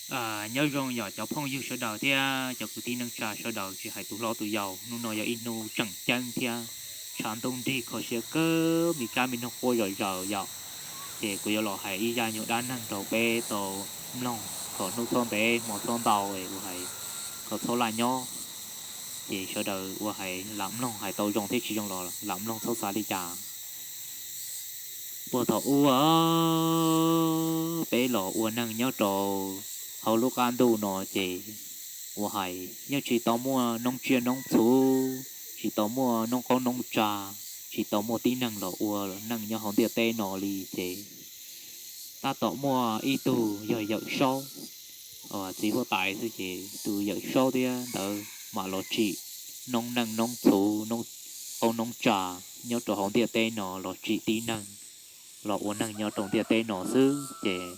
Nyob zoo yog cov phooj ywg sawv daws thiab cov kwv tij neej tsa sawv daws, tsis hais tus hlob tus yau, hnub no yog ib hnub tseem ceeb thiab tshav ntuj nrig kho siab kawg, me kab me noog quaj zom zaws yom. Ces kuv yuav los hais ib zaj nyuag dab neeg rau peb tau mloog kom hnub txhob ntev hmo txhob ntau, kuv hais kom txhob laj nyob. Ces sawv daws uas hais lam mloog hais tau zoo thiab tsis zoo los lam mloog txhob xav li cas. Puag thaum ub peb los ua neeg nyob rau hauv lub qab ntuj no ces uas hais yeej tsis tau muaj noob tsiaj noob txhuv, tsis tau muaj noob qoob noob tsa, tsis tau muaj tib neeg los ua neej nyob hauv ntiaj teb no li ces tab tom muaj ib tug yog Yawm Saub, txiv huab tais xwb ces tus Yawm Saub thiab ntawd mam los tsim noob neej noob txhuv, noob qoob noob tsa nyob rau hauv ntiaj teb no, los tsim tib neeg los ua neeg nyob rau ntiaj teb no xwb ces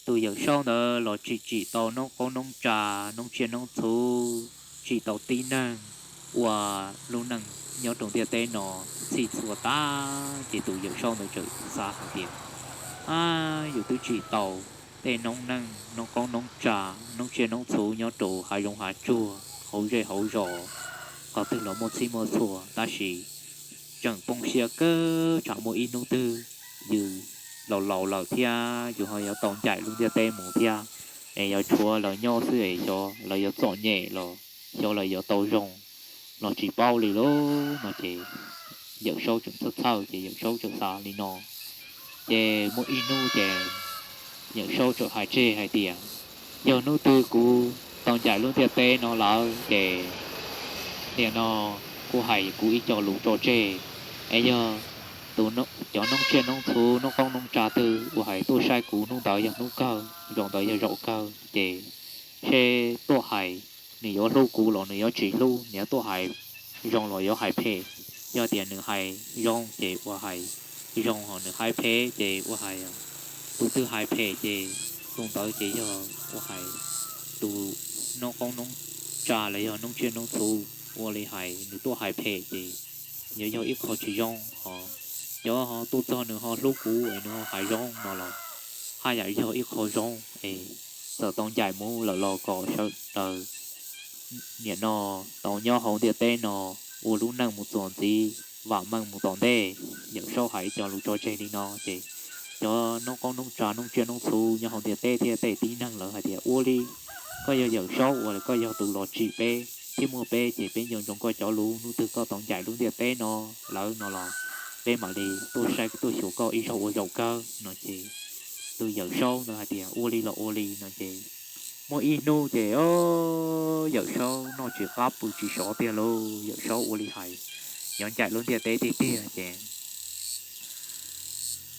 tus Yawm Saub ntawd los tsim tsim tau noob qoob noob tsa, noob tsiaj noob txhuv, tsim tau tib neeg ua lub neej nyob rau ntiaj teb no txhij txhua tag ces tus Yawm Saub ntawd txawm xav hais tias, A, yus twb tsim tau tej noob neej noob qoob noob tsa, noob tsiaj noob txhuv nyob rau hav zoov hav tsuag, hauv zej hauv zos, qhov twg los muaj txhij muaj txhua, tab sis tseem poob siab kawg, tsam muaj ib hnub twg yus laus laus lawm thiab yus ho yuav tau ncaim lub ntiaj teb mus thiab, es yuav tshuav lawv nyob xwb es xyov lawv yuav txom nyem los xyov lawv yuav tau zoo los tsis paub li lauj no ces Yawm Saub tseem txhawj txhawj ces Yawm Saub txawm xav li no. Ces muaj ib hnub ces Yawm Saub txawm hais tseg hais tias, Yog hnub twg kuv tau ncaim lub ntiaj teb no lawm ces nim no kuv hais kuv ib co lus tso tseg, es yog tus, cov noob tsiaj noob txhuv noob qoob noob tsa twg uas hais tuaj saib kuv hnub ntawd yog hnub kawg, zaum ntawd yog zaum kawg ces seb tuaj hais nws yuav hlub kuv los nws yuav tsis hlub, nws yuav tuaj hais zoo los yuav hais phem. Yog tias nws hais zoo ces ua hais zoo, ho nws hais phem ces ua hais, tus twg hais phem ces tus ntawd ces yog ua hais tus noob qoob noob tsa los yog noob tsiaj noob txhuv ua li hais nws tuaj hais phem ces yuav yog ib qho tsis zoo, ho cov ho tuaj txog nws ho hlub kuv es nws ho hais zoo no los haj yam yog ib qho zoo es txawm tau ncaim mus lawm los kom sawv daws nim no tau nyob hauv ntiaj teb no ua lub neej mus txuas ntxiv, vam meej mus tom ntej. Yawm Saub hais ib co lus tso tseg li no ces cov noob qoob noob tsa noob tsiaj noob txhuv nyob hauv ntiaj teb thiab tej tib neeg lawv hais tias, Ua li, koj yog Yawm Saub uas koj yog tus los tsim peb thiab muaj peb ces peb nco ntsoov koj cov lus, hnub twg koj tau ncaim lub ntiaj teb no lawm no los peb mam li tuaj saib tuaj xyuas koj ib zaug ua zaum kawg no ces tus Yawm Saub ntawd hais tias, Ua li los ua li no ces muaj ib hnub ces Yawm Saub noj tsis qab pw tsis sov tiag lauj, Yawm Saub ua li hais yuav ncaim lub ntiaj teb tiag tiag ces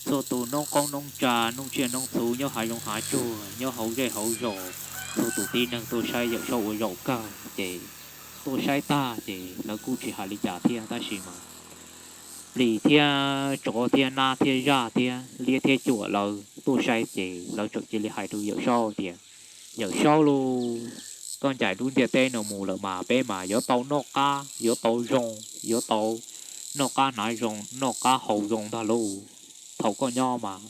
txhua tus noob qoob noob tsa noob tsiaj noob txhuv nyob hav zoov hav tsuag nyob hauv zej hauv zos, txhua tus tib neeg tuaj saib Yawm Saub ua zaum kawg ces tuaj saib tag ces lawv kuj tsis hais li cas thiab, tab sis mas plis thiab tsov thiab nab thiab zaj thiab liab thiab cuam lawv tuaj saib ces lawv txawm cia li hais rau Yawm Saub tias, Yawm Saub lauj, koj ncaim lub ntiaj teb no mus lawm mas peb mas yuav tau noj qab yuav tau zoo, yuav tau noj qab hnav zoo noj qab haus zoo ntag lauj. Thaum koj nyob mas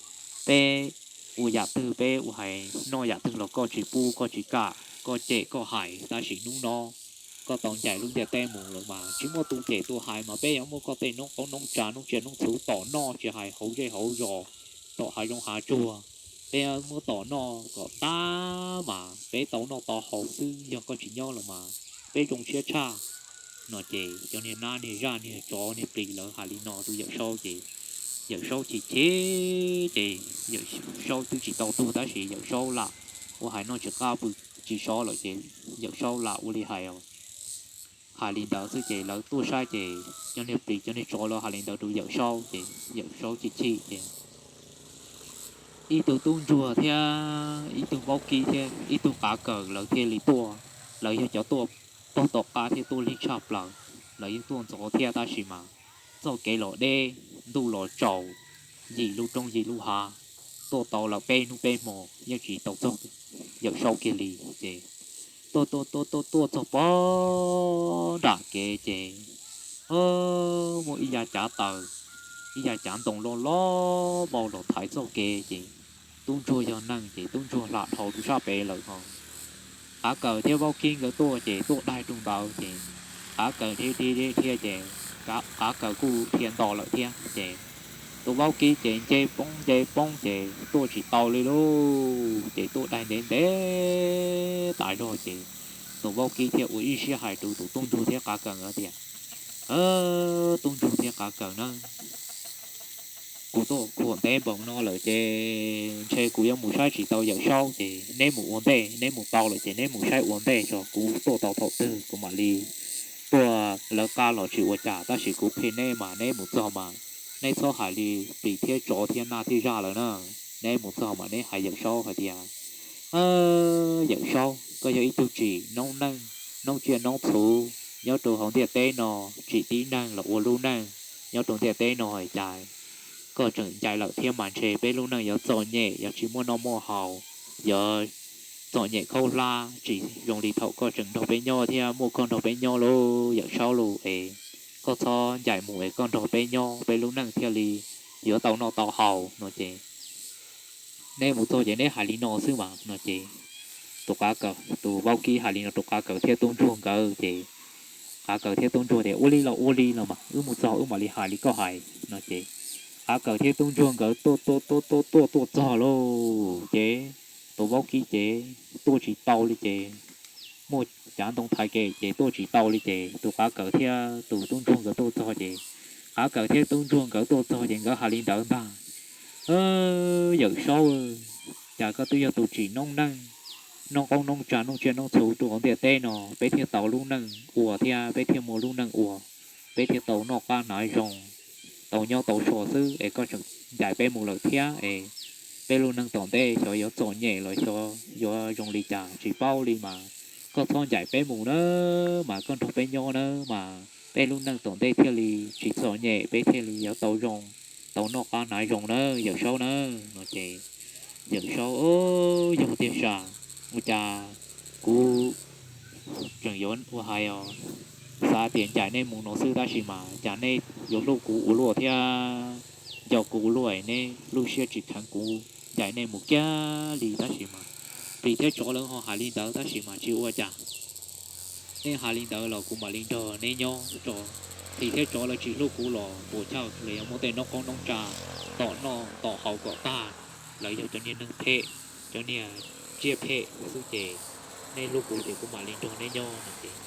peb ua yam twg peb ua hais noj yam twg los koj tsis pub koj tsis kam, koj cem koj hais, tab sis hnub no koj tau ncaim lub ntiaj teb mus lawm mas tsis muaj tus cem tus hais mas peb yuav muab koj tej noob qoob noob tsa noob tsiaj noob txhuv tom noj, tsis hais hauv zej hauv zos, tom hav zoov hav tsuag, peb yuav muab tom noj kom tag mas peb tau noj tau haus xwb, yog koj tsis nyob los mas peb zoo siab tshaj no ces cov niag nab niag zaj niag tsov niag plis lawv hais li no rau Yawm Saub ces Yawm Saub chim chim ces Yawm Saub twb tsis tau tuag tab sis Yawm Saub lam ua hais noj tsis qab pw tsis sov lawm ces Yawm Saub lam ua li hais hais li ntawd xwb ces lawv tuaj saib ces cov niag plis cov niag tsov lawv hais li ntawd rau Yawm Saub ces Yawm Saub chim chim ces ib tug tub ntsuag thiab ib tug vaub kib thiab ib tug qav kaws lawv thiaj li tuaj. Lawv yog cov tuaj pog tom qab thiab tuaj lig tshaj plaws, lawv yeej tuaj ntxov thiab tab sis mas txoj kev los deb, ntuj los tsaus, yim lub roob yim lub hav, tuaj tau lawm peb hnub peb hmo yeej tsis tau txog Yawm Saub kiag li ces tuaj tuaj tuaj tuaj tuaj txog pog nram kev ces muaj ib yav cav taws, ib yav cav ntoo loj loj vau los thaiv txoj kev ces tub ntsuag yog neeg ces tub ntsuag hla dhau rau sab pem lawm ho. Qav Kawm thiab Vaub Kib nkawd tuaj ces tuaj daig rau ntawd ces Qav Kawm dhia dhia dhia ces Qav Kawm kuj dhia nto lawm thiab ces tus Vaub Kib ces nce poob nce poob ces tuaj tsis tau li lauj, ces tuaj daig ntev ntev tas zog ces tus Vaub Kib thiaj ua ib siab hais rau tus tub ntsuag thiab Qav Kawm tias, Tub ntsuag thiab Qav Kawm na, kuv tuaj khuam ntev npaum no lawm ces ntshe kuv yuav mus saib tsis tau Yawm Saub ces neb mus ua ntej, neb mus tau lawm ces neb mus saib ua ntej tso, kuv tuaj tau thaum twg kuv mam li tuaj lawv qab los tsis ua cas, tab sis kuv qhia neb mas neb mus txog mas neb txhob hais li plis thiab tsov thiab nag thiab zaj lawm na. Neb mus txog mas neb hais Yawm Saub hais tias, Yawm Saub, koj yog ib tug tsim noob neej, noob tsiaj noob txhu nyob rau hauv ntiaj teb no, tsim tib neeg los ua lub neej nyob rau ntiaj teb no cas koj tseem ncaim lawm thiab mas ntshe peb lub neej yuav txom nyem, yuav tsis muaj noj muaj haus, yuav txom nyem khaub hlab tsis zoo li thaum koj tseem nrog peb nyob thiab muaj koj nrog peb nyob lauj Yawm Saub lauj. Es koj txhob ncaim mus es koj nrog peb nyob peb lub neej thiaj li yuav tau noj tau haus no ces neb mus txog ces neb hais li no xwb mas no ces tus Qav Kawm, tus Vaub Kib hais li no rau Qav Kawm thiab tub ntsuag nkawd ces Qav Kawm thiab tub ntsuag tias, Ua li los ua li los mas, wb mus txog wb mam li hais li koj hais no ces Qav Kawm thiab tub ntsuag nkawd tuaj tuaj tuaj tuaj tuaj tuaj txog lauj ces tus Vaub Kib ces tuaj tsis tau li ces muaj cav ntoo thaiv kev ces tuaj tsis tau li ces tus Qav Kawm thiab tus tub ntsuag nkawd tuaj txog ces Qav Kawm thiab tub ntsuag nkawd tuaj txog ces nkawd hais li ntawd ntag, Yawm Saub, cas koj twb yog tus tsim noob neej, noob qoob noob tsa noob tsiaj noob txhu rau hauv ntiaj teb no, peb thiaj tau lub neej ua thiab peb thiaj muaj lub neej ua, peb thiaj tau noj qab hnav zoo, tau nyob tau so xwb es koj tseem ncaim peb mus lawm thiab es peb lub neej tom ntej xyov yuav txom nyem los xyov yuav zoo li cas tsis paub li mas koj txhob ncaim peb mus na, mas koj nrog peb nyob na mas peb lub neej tom ntej thiaj li tsis txom nyem, peb thiaj li yuav tau zoo, tau noj qab hnav zoo na Yawm Saub na no ces Yawm Saub, Yog tiag sas, ua cas kuv tseem yuav ua hais os, xav tias ncaim nej mus no xwb tab sis mas cas nej yuav hlub kuv ua luaj thiab nco kuv ua luaj, neb lub siab tsis kheev kuv ncaim nej mus kiag li tab sis mas plis thiab tsov lawv ho hais li ntawd tab sis mas tsis ua cas. Neb hais li ntawd los kuv mam li nrog neb nyob tso. Plis thiab tsov lawv tsis hlub kuv los puas chawj, lawv yuav muab tej noob qoob noob tsa tom noj tom haus kom tag. Lawv yog cov niag neeg phem, cov niag tsiaj phem xwb ces neb hlub kuv ces kuv mam li nrog neb nyob no ces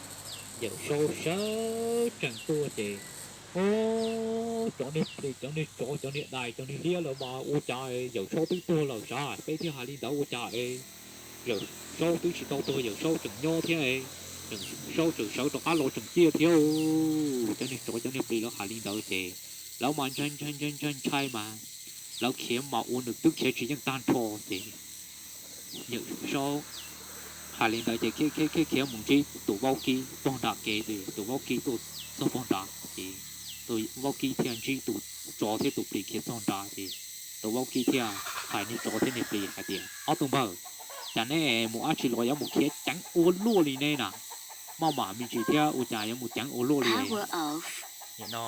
Yawm Saub sawv tsees tuaj ces, o, cov niag plis, cov niag tsov, cov niag dais, cov niag liab lawm mas ua cas Yawm Saub twb tuag lawm sav, peb thiaj hais li ntawd ua cas es Yawm Saub twb tsis tau tuag, Yawm Saub tseem nyob thiab, Yawm Saub tseem sawv rov qab los tseem ciaj thiab. Cov niag tsov cov niag plis lawv hais li ntawd ces lawv mas ntshai ntshai ntshai ntshai ntshai mas lawv khiav mas ua nws twb khiav tsis yeej tag nrho ces Yawm Saub hais li ntawd ces khiav khiav khiav khiav mus ntsib tus vaub kib pog nram kev ces tus vaub kib tuaj txog pog nrad ces tus vaub kib thiaj ntsib tus tsov thiab tus plis khiav txog nrad ces tus vaub kib thiaj hais niag tsov thiab niag plis hais tias, Ob tug npawg, cas neb mus dab tsi los yuav mus khiav ceev ua luaj li neb na? Maj mam me ntsis thiab ua cas yuav mus ceev ua luaj li no?